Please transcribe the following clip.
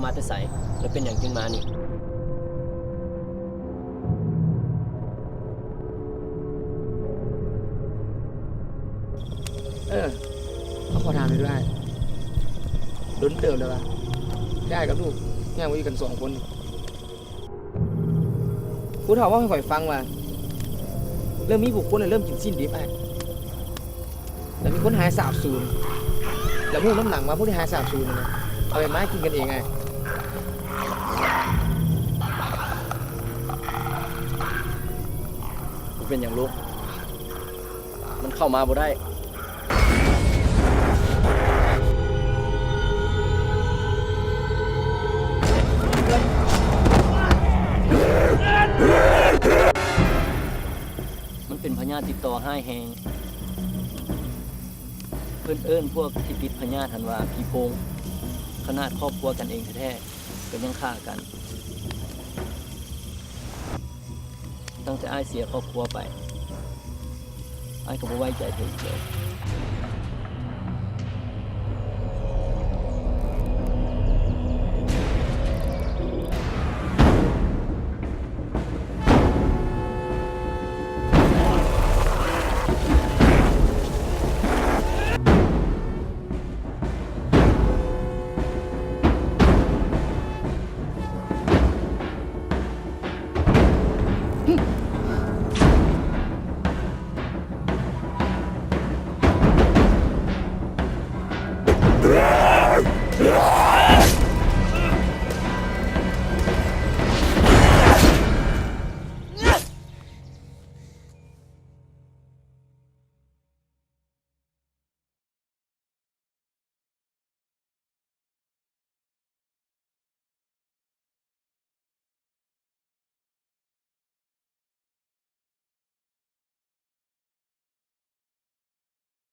ມາແຕ່ໃສ ແລະ ເປັນຫຍັງຈຶ່ງມານີ້? ເອີ ເຮົາຂໍຖາມໜ່ອຍເດີອ້າຍ ດົນເຕີບແລ້ວວະ ທີ່ອ້າຍກັບລູກແຍກມາຢູ່ກັນສອງຄົນນີ້? ຜູ້ເຖົ້າເວົ້າໃຫ້ຂ້ອຍຟັງວ່າ ເລີ່ມມີຜູ້ຄົນເລີ່ມກິນຊີ້ນດິບອ້າຍ ແລ້ວມີຄົນຫາຍສາບສູນ ແລ້ວຮູ້ນຳຫຼັງວ່າຜູ້ທີ່ຫາຍສາບສູນນັ້ນນະ ເອົາໄປໝາກິນກັນເອງອ້າຍ. ບໍ່ເປັນຫຍັງລູກ ມັນເຂົ້າມາບໍ່ໄດ້. ມັນເປັນພະຍາດຕິດຕໍ່ຮ້າຍແຮງ. ເພິ່ນເອີ້ນພວກທີ່ຕິດພະຍາດຫັ້ນວ່າຜີໂພງ. ຂະໜາດຄອບຄົວກັນເອງແທ້ໆ ກໍຍັງຂ້າກັນ. ຕັ້ງແຕ່ອ້າຍເສຍຄອບຄົວໄປ, ອ້າຍກໍບໍ່ໄວ້ໃຈໃຜອີກເລີຍ.